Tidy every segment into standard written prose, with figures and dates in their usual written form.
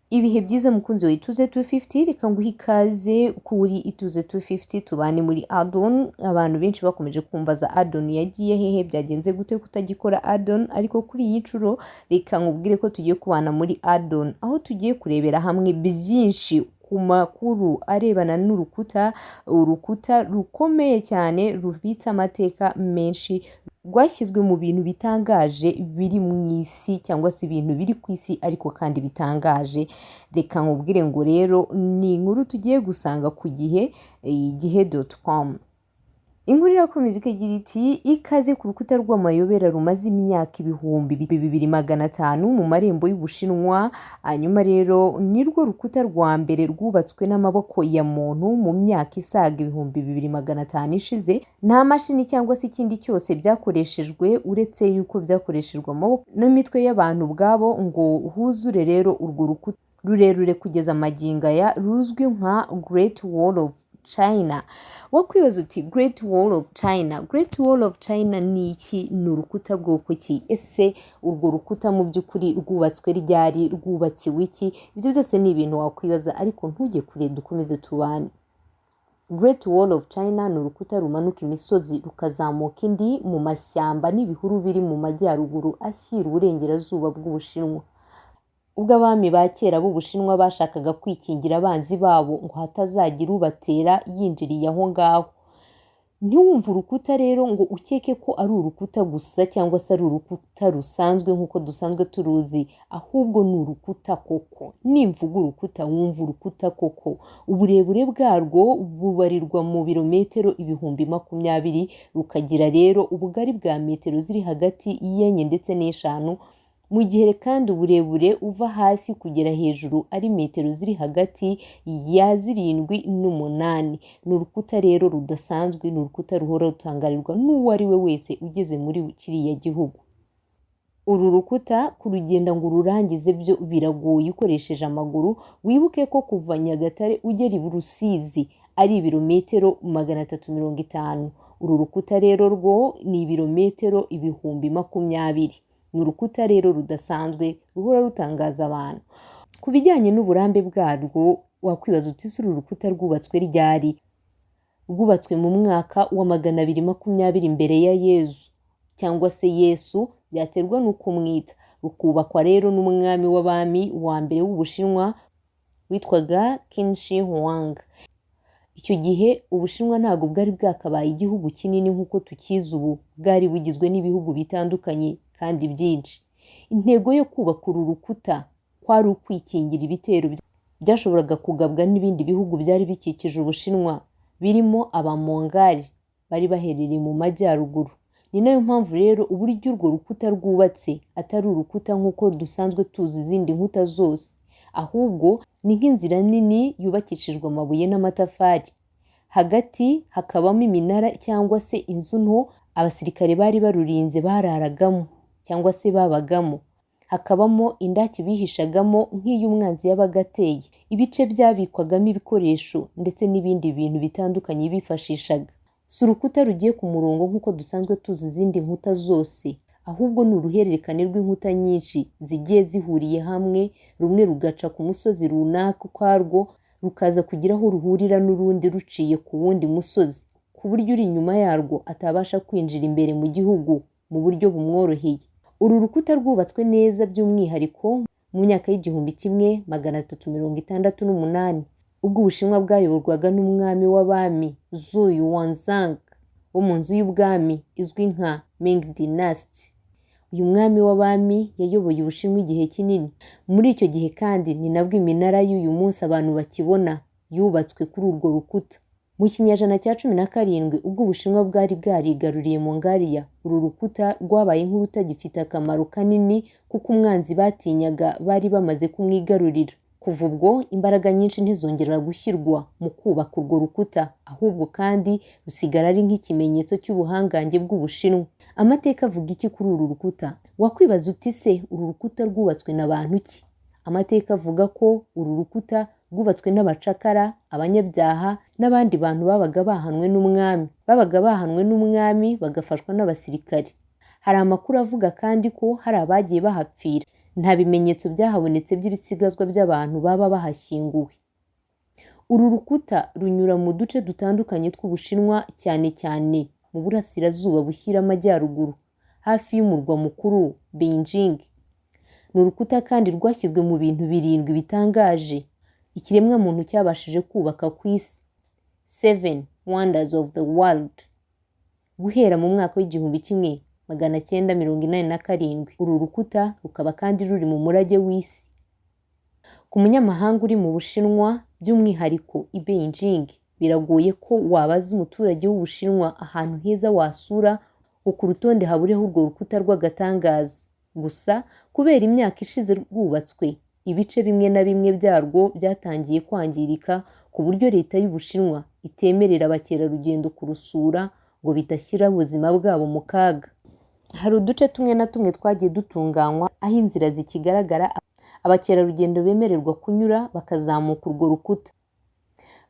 Ibihe byiza mukunzi wa Ituze 250. Reka nguhe ikaze kuri Ituze 250, tubane muri add-on. Abantu benshi bakomeje kumbaza: "Add-on yagiye hehe? Byagenze gute kutagikora add-on?" Ariko kuri iyi nshuro reka nkubwire ko tugiye kubana muri add-on, aho tugiye kurebera hamwe byinshi ku makuru arebana n'urukuta, urukuta rukomeye cyane rubitse amateka menshi, rwashyizwe mu bintu bitangaje biri mu isi, cyangwa se ibintu biri ku isi ariko kandi bitangaje. Reka nkubwire ngo rero ni inkuru tugiye gusanga ku Gihe, igihe.com. Inkuru irakomeza ikagira iti: "Ikaze ku rukuta rw'amayobera rumaze imyaka 2500 mu marembo y'Ubushinwa." Hanyuma rero nirwo rukuta rwa mbere rwubatswe n'amaboko ya muntu mu myaka isaga 2500 ishize. Nta mashini cyangwa se ikindi cyose byakoreshejwe, uretse yuko byakoreshejwe amaboko n'imitwe y'abantu ubwabo ngo huzure rero urwo rukuta rurerure kugeza magingo aya ruzwi nka Great Wall of China. Wakwibaza uti: "Great Wall of China, Great Wall of China ni iki? Ni urukuta bwoko ki? Ese urwo rukuta mu by'ukuri rwubatswe ryari? Rwubakiwe iki?" Ibyo byose ni ibintu wakwibaza, ariko ntujye kure, dukomeze tubane. Great Wall of China ni urukuta rumanuka imisozi rukazamuka indi mu mashyamba n'ibihuru biri mu majyaruguru ashyira uburengerazuba bw'Ubushinwa. Ubwo abami ba kera b'Ubushinwa bashakaga kwikingira abanzi babo ngo hatazagira ubatera yinjiriye aho ngaho. Ntiwumve urukuta rero ngo ukeke ko ari urukuta gusa cyangwa se ari urukuta rusanzwe nk'uko dusanzwe turuzi, ahubwo ni urukuta koko. Nimvuga urukuta, wumva urukuta koko. Uburebure bwarwo bubarirwa mu birometero 20,000, rukagira rero ubugari bwa metero ziri hagati y'enye ndetse n'eshanu, mu gihe kandi uburebure uva hasi kugera hejuru ari metero ziri hagati ya zirindwi n'umunani. Ni urukuta rero rudasanzwe, ni urukuta ruhora rutangarirwa n'uwo ari we wese ugeze muri kiriya gihugu. Uru rukuta kurugenda ngo ururangize byo biragoye ukoresheje amaguru. Wibuke ko kuva Nyagatare ugera i Rusizi ari ibirometero 350. Uru rukuta rero rwo ni ibirometero 20,000. Ni urukuta rero rudasanzwe ruhora rutangaza abantu. Ku bijyanye n'uburambe bwarwo, wakwibaza uti: "Ese uru rukuta rwubatswe ryari?" Rwubatswe mu mwaka wa 220 mbere ya Yezu cyangwa se Yesu, byaterwa n'uko umwita. Rukubakwa rero n'umwami w'abami wa mbere w'Ubushinwa witwaga Qin Shi Huang. Icyo gihe Ubushinwa ntabwo bwari bwakabaye igihugu kinini nk'uko tukizi ubu, bwari bugizwe n'ibihugu bitandukanye kandi byinshi. Intego yo kubaka uru rukuta kwari ukwikingira ibitero byashoboraga kugabwa n'ibindi bihugu byari bikikije Ubushinwa, birimo Abamongali bari baherereye mu majyaruguru. Ni nayo mpamvu rero uburyo urwo rukuta rwubatse atari urukuta nk'uko dusanzwe tuzi izindi nkuta zose, ahubwo ni nk'inzira nini yubakishijwe amabuye n'amatafari, hagati hakabamo iminara cyangwa se inzu nto abasirikare bari barurinze bararagamo cyangwa se babagamo, hakabamo indaki bihishagamo nk'iyo umwanzi yabaga ateye, ibice byabikwagamo ibikoresho ndetse n'ibindi bintu bitandukanye bifashishaga. Si urukuta rugiye ku murongo nk'uko dusanzwe tuzi izindi nkuta zose, ahubwo ni uruhererekane rw'inkuta nyinshi zigiye zihuriye hamwe, rumwe rugaca ku musozi runaka ukwarwo, rukaza kugira aho ruhurira n'urundi ruciye ku wundi musozi, ku buryo uri inyuma yarwo atabasha kwinjira imbere mu gihugu mu buryo bumworoheye. Uru rukuta rwubatswe neza by'umwihariko mu myaka y'1368, ubwo Ubushinwa bwayoborwaga n'umwami w'abami Zhu Yuanzhang wo mu nzu y'ubwami izwi nka Ming Dynasty. Uyu mwami w'abami yayoboye Ubushinwa igihe kinini. Muri icyo gihe kandi ni nabwo iminara y'uyu munsi abantu bakibona yubatswe kuri urwo rukuta. Mu kinyejana cya 17, ubwo Ubushinwa bwari bwarigaruriye Mongolia, uru rukuta rwabaye nk'urutagifite akamaro kanini kuko umwanzi batinyaga bari bamaze kumwigarurira. Kuva ubwo imbaraga nyinshi ntizongera gushyirwa mu kubaka urwo rukuta, ahubwo kandi rusigara ari nk'ikimenyetso cy'ubuhangange bw'Ubushinwa. Amateka avuga iki kuri uru rukuta? Wakwibaza uti: "Se uru rukuta rwubatswe na bantu ki?" Amateka avuga ko uru rukuta rwubatswe n'abacakara, abanyabyaha n'abandi bantu babaga bahanwe n'umwami, babaga bahanwe n'umwami bagafashwa n'abasirikare. Hari amakuru avuga kandi ko hari abagiye bahapfira, ndetse Nta bimenyetso byahabonetse by'ibisigazwa by'abantu baba bahashyinguwe. Uru rukuta runyura mu duce dutandukanye tw'Ubushinwa, cyane cyane mu burasirazuba bushyira amajyaruguru, hafi y'umurwa mukuru Beijing. Ni urukuta kandi rwashyizwe mu bintu birindwi bitangaje ikiremwamuntu cyabashije kubaka ku isi, Seven Wonders of the World, guhera mu mwaka w'1987. Uru rukuta rukaba kandi ruri mu murage w'isi. Ku munyamahanga uri mu Bushinwa, by'umwihariko i Beijing, biragoye ko wabaza umuturage w'Ubushinwa ahantu heza wasura ngo ku rutonde habureho urwo rukuta rw'agatangaza. Gusa kubera imyaka ishize rwubatswe, ibice bimwe na bimwe byarwo byatangiye kwangirika, ku buryo leta y'Ubushinwa itemerera abakerarugendo kurusura ngo bidashyira ubuzima bwabo mu kaga. Hari uduce tumwe na tumwe twagiye dutunganywa aho inzira zikigaragara abakerarugendo bemererwa kunyura, bakazamuka urwo rukuta,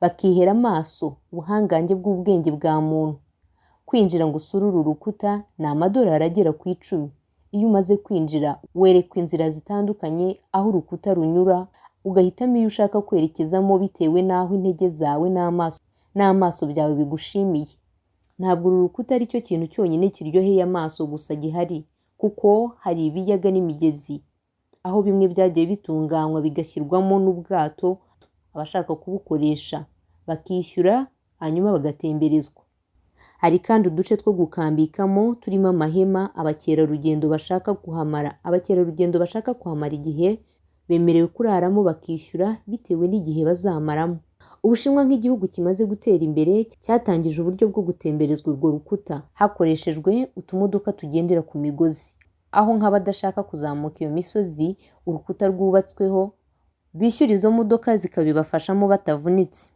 bakihera amaso ubuhangange bw'ubwenge bwa muntu. Kwinjira ngo usure uru rukuta ni amadolari agera ku 10. Iyo umaze kwinjira, werekwa inzira zitandukanye aho urukuta runyura, ugahitamo iyo ushaka kwerekezamo bitewe n'aho intege zawe n'amaso byawe bigushimiye. Ntabwo uru rukuta ari cyo kintu cyonyine kiryoheye amaso gusa gihari, kuko hari ibiyaga n'imigezi, aho bimwe byagiye bitunganywa bigashyirwamo n'ubwato, abashaka kubukoresha bakishyura hanyuma bagatemberezwa. Hari kandi uduce two gukambikamo turimo amahema abakerarugendo bashaka kuhamara igihe bemerewe kuraramo, bakishyura bitewe n'igihe bazamaramo. Ubushinwa nk'igihugu kimaze gutera imbere cyatangije uburyo bwo gutemberezwa urwo rukuta hakoreshejwe utumodoka tugendera ku migozi, aho nk'abadashaka kuzamuka iyo misozi urukuta rwubatsweho bishyura izo modoka zikabibafashamo batavunitse.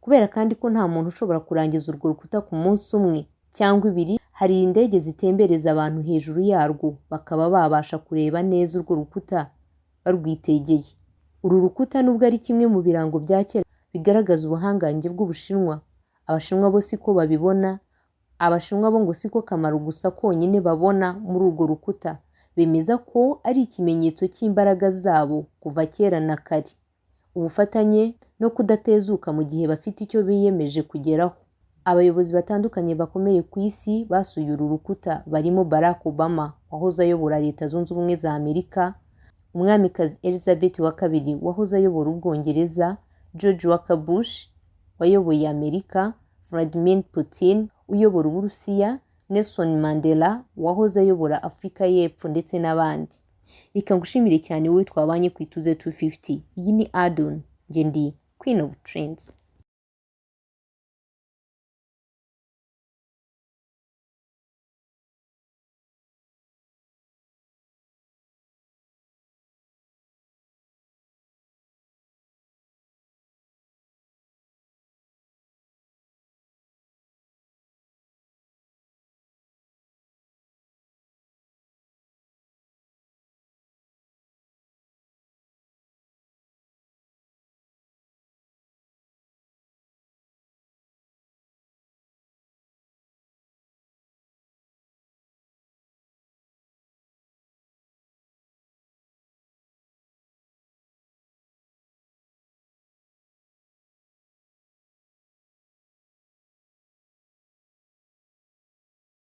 Kubera kandi ko nta muntu ushobora kurangiza urwo rukuta ku munsi umwe cyangwa ibiri, hari indege zitembereza abantu hejuru yarwo, bakaba babasha kureba neza urwo rukuta barwitegeye. Uru rukuta, nubwo ari kimwe mu birango bya kera bigaragaza ubuhangange bw'Ubushinwa, Abashinwa bo siko babibona. Abashinwa bo ngo siko kamaro gusa konyine babona muri urwo rukuta. Bemeza ko ari ikimenyetso cy'imbaraga zabo kuva kera na kare, ubufatanye no kudatezuka mu gihe bafite icyo biyemeje kugeraho. Abayobozi batandukanye bakomeye ku isi basuye uru rukuta barimo Barack Obama wahoze ayobora Leta Zunze Ubumwe za Amerika, Umwamikazi Elizabeth wa kabiri wahoze ayobora Ubwongereza, George Walker Bush wayoboye Amerika, Vladimir Putin uyobora Uburusiya, Nelson Mandela wahoze ayobora Afurika y'Epfo ndetse n'abandi. Reka ngushimire cyane wowe twabanye ku Ituze 250. Iyi ni Adon, njye ndi Queen of Trends.